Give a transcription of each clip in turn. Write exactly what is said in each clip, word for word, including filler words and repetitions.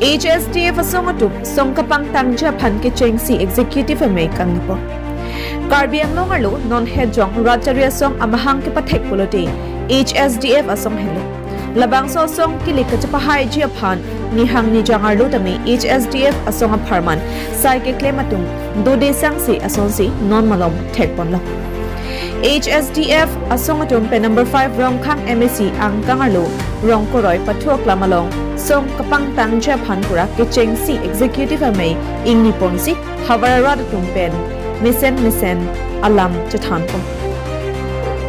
H S D F asong atum song kapangtangji aphan kechengsi executive amei kangnipo. Karbi Anglong arlo non hejong rat chari asong amahang kepathek pulote H S D F asong helo. Labangso asong kilik kachepahaiji aphan nihang nijang arlo tame H S D F asong apharman sai keklem atum dode sangse asonsi non malom thekponlo. H S D F asong atum pen number five Rongkhang M A C angkang arlo Rongkoroi pathu aklam along song kapangtangji aphan pura kechengsi executive amei ingniponsi havar arat atum pen mesen mesen alam chethanpon.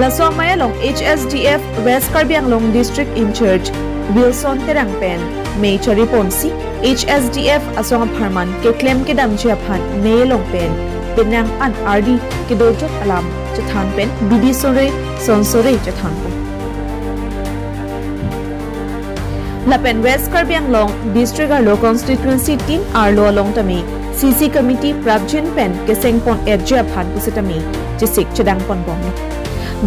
Laso amei along H S D F West Karbi Anglong District in-charge Wilson Terang pen mei chariponsi H S D F asong apharman keklem kedamji aphan mei along pen penang an ardi kedojok alam chethan pen bidi sore sonsore chethanpon. Lapen West Karbi Anglong District arlo constituency tin arlo along tame C C committee prapjin pen kesengpon-etji aphan pusitame chesik chedangponbomlo.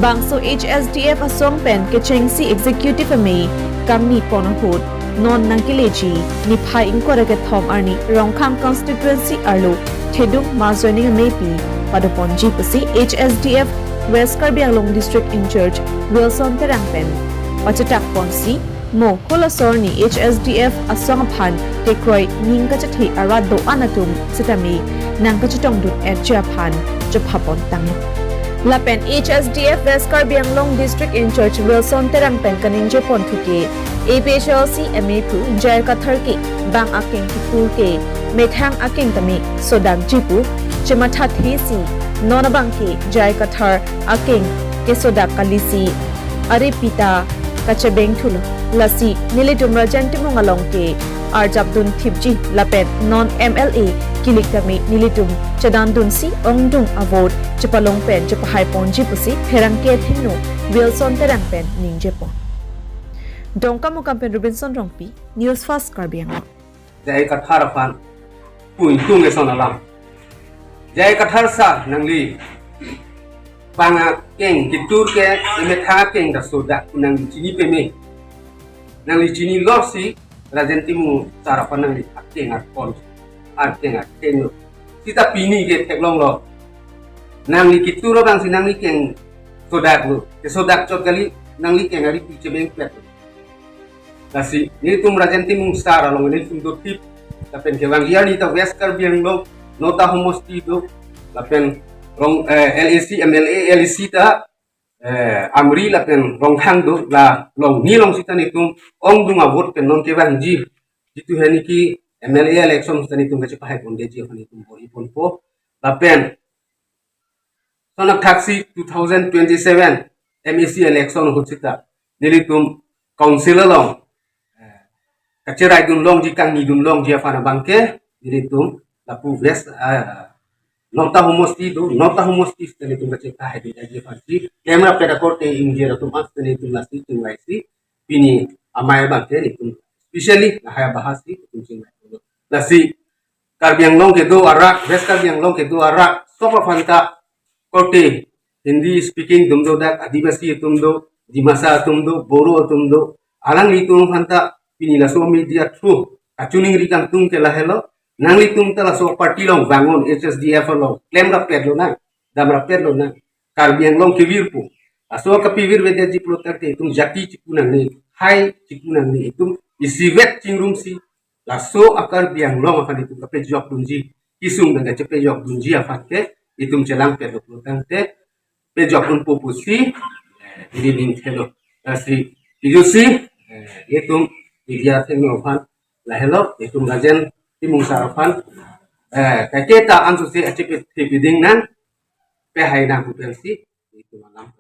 Bangso H S D F asong pen kechengsi executive amei kangnipon ahut non nangkeleji niphai ingkoi ra kethom arni Rongkhang constituency arlo Thedung mass joining ameipi padoponji pusi H S D F West Karbi Anglong District in-charge Wilson Terang pen pachetakponsi mo halaso arni H S D F asong aphan kekroi ning kachethe arat do-an atum sitame nangkachetongdun-etji aphan chephapontanglo. Lapen H S D F West Karbi Anglong District in-charge Wilson Terang pen kaningjepon thuke A P H L C amei aphu J I Kathar ke bang akeng kitur ke methang akeng tame sodakji pu chemathathesi non abangke J I Kathar akeng kesodak kalisi aripita kachebeng thulo. Lasi nelitum Rajen Timung along ke arjapdun thipji lapen non M L A kilik tame nelitum chedandunsi ongdung a-vote chepalong pen chepahaiponji pusi pherangke athengno Wilson Terang pen ningjepon. Dongkamukam pen Robinson Rongpi, News Fast Karbi Anglong. J I Kathar aphan pu ingtung eson alam. J I Kathar sir, nangli bang akeng kitur ke emethang akeng ta sodak nangli chini peme. Nangli chinilo si Rajen Timung sir aphan nangli akeng akon, akeng akeng lo. Sita pini ke theklonglo. Nangli kitur abangsi nangli keng sodaklo. Kesodak chot kali, nangli keng aripi chebengpet. Lasi nelitum Rajen Timung sir along nelitum dothip, lapen kevangji arni ta West Karbi Anglong nota homosti do, lapen Rong, eh, L A C, M L A, L A C ta, eh, Amri lapen Rongkhang do, la along ni along sita nelitum ongdung a-vote pen non kevangji. Jitu he niki M L A election sita nelitum kachepahaipondeji aphan nelitum bor-iponpo. Lapen sonakthak si two thousand twenty-seven M A C election ahut sita nelitum council along, eh, kacheraidunlongji, kangnidunlongji aphan abangke nelitum lapu West, eh, nota homosti do, nota homosti sita nelitum kachepahaidunji aphansi klem rapet akorte ingjir atum as nelitum lasi chingvaisi pini amei abangke nelitum specially lahai abahas si nelitum chingvai. Lasi Karbi Anglong kedo arat, West Karbi Anglong kedo arat, sob aphan ta korte Hindi speaking atum do dak, Adivasi atum do, Dimasa atum do, Boro atum do, alanglitum aphan ta pini laso media through kachiningri kangtung ke lahelo, nanglitum ta laso party along vangun, H S D F along klem rapet lonang, dam rapet lonang, Karbi Anglong kevir pu. Laso kapevirvedetji pulotangte itum jati chipu nangne, hai chipu nangne, itum isivet chingrumsi laso a-Karbi Anglong aphan itum kapejokdunji, kesung dan kachepejokdunji aphan ke itum chelangpetlo pulotangte pejokdunpo pusi, eh, neli ning thelo. Lasi, ijusi, eh, itum media athengno aphan lahelo, itum Rajen Timung sir aphan, eh, kaiketa ansose achepet thepiding nang, pehai nang pu pensi itum alam